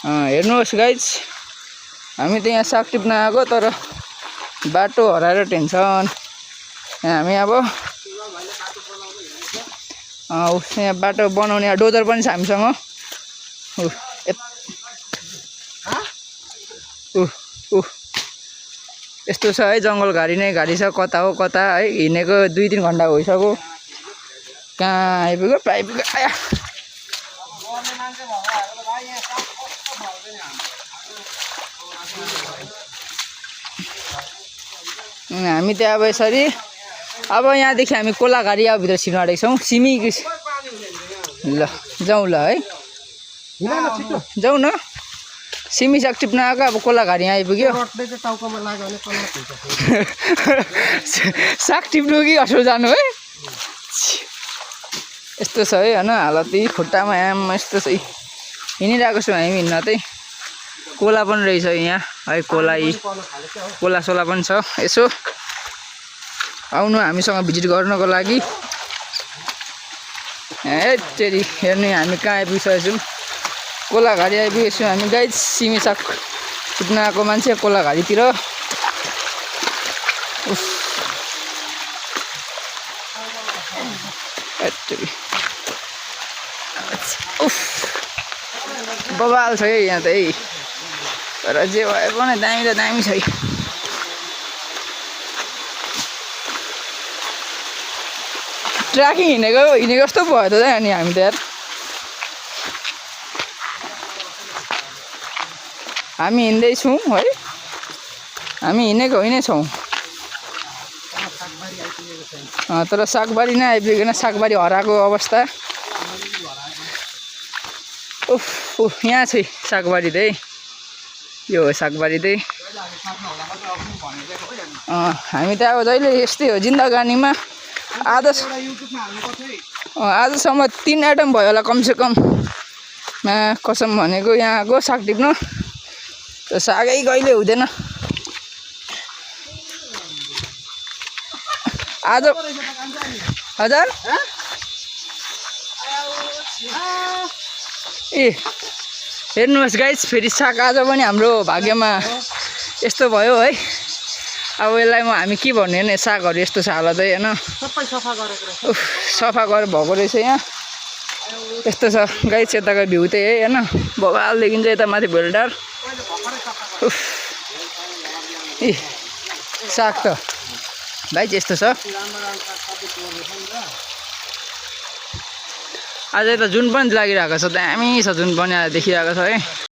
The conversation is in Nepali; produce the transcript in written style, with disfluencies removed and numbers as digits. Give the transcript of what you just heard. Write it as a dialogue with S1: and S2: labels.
S1: हेर्नुहोस् गाइज हामी त यहाँ साग टिप्न आएको तर बाटो हराएर टेन्सन हामी अब यहाँ बाटो बनाउने डोजर पनि छ हामीसँग यस्तो छ है जङ्गल घारी नै घारी छ कता हो कता है हिँडेको 2-3 घण्टा भइसक्यो कहाँ आइपुग्यो आइपुग्यो आया हामी त अब यसरी अब यहाँदेखि हामी कोलाघारी अब भित्र छिर्न आँटेको छौँ सिमी ल जाउँ ल है जाउँ न सिमी साग टिप्न आएको अब कोलाघारी आइपुग्यो साग टिप्नु कि असो जानु है यस्तो छ है होइन हालत खुट्टामा आम यस्तो छ हिँडिरहेको छौँ हामी हिँड्न चाहिँ कोला पनि रहेछ यहाँ है कोला सोला पनि छ यसो आउनु हामीसँग भिजिट गर्नको लागि तेरि हेर्नु हामी कहाँ आइपुगिसकेको छौँ कोलाघारी आइपुगेको छौँ हामी गाइज सिमी साग टिप्न आएको मान्छे कोलाघारीतिर बबाल छ है यहाँ त है तर जे भए पनि दामी त दामी छ है ट्र्याकिङ हिँडेको जस्तो भयो त अनि हामी त यार हामी हिँड्दैछौँ है हामी हिँडेको होइन छौँ तर सागबारी नै आइपुगेन सागबारी हराएको अवस्था यहाँ चाहिँ सागबारी चाहिँ यो हो सागबारी चाहिँ हामी त अब जहिले यस्तै हो जिन्दगानीमा आजसम्म 3 आइटम भयो होला कमसेकम कसम भनेको यहाँ आएको साग टिप्नु सागै कहिले हुँदैन आज हजुर ए हेर्नुहोस् गाइज फेरि साग आज पनि हाम्रो भाग्यमा यस्तो भयो है अब यसलाई हामी के भन्ने नि सागहरू यस्तो छ हालत है होइन सफा गरेर भएको रहेछ यहाँ यस्तो छ गाइज यताको भ्यू चाहिँ है होइन बबाल देखिन्छ यता माथि भेलडार ए साग त भाइ यस्तो छ आज यता जुन पनि लागिरहेको छ दामी छ जुन पनि देखिरहेको छ है